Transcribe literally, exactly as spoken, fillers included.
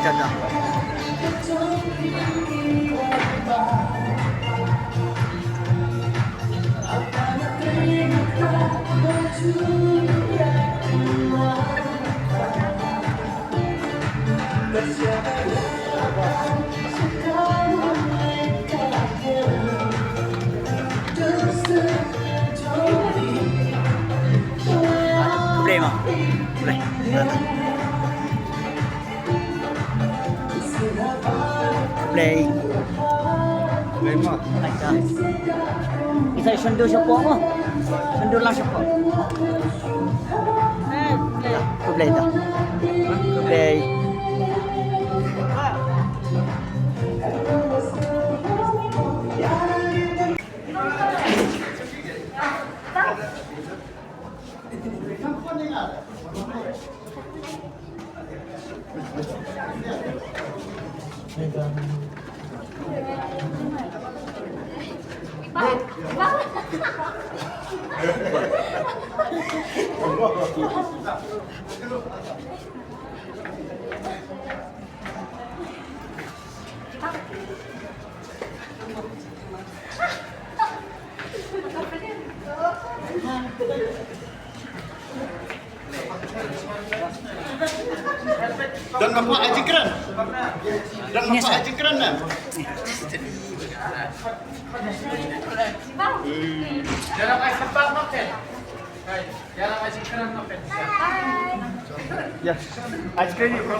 Tata. Khublei mo. Khublei. Khublei. Khublei mo. Kita shon dur shapoh mo. Shon dur lang shapoh. Khublei ta. Khublei. Don Mapua Ajikran. Don Mapua Ajikran na. Ya. Ajikran ni, bro.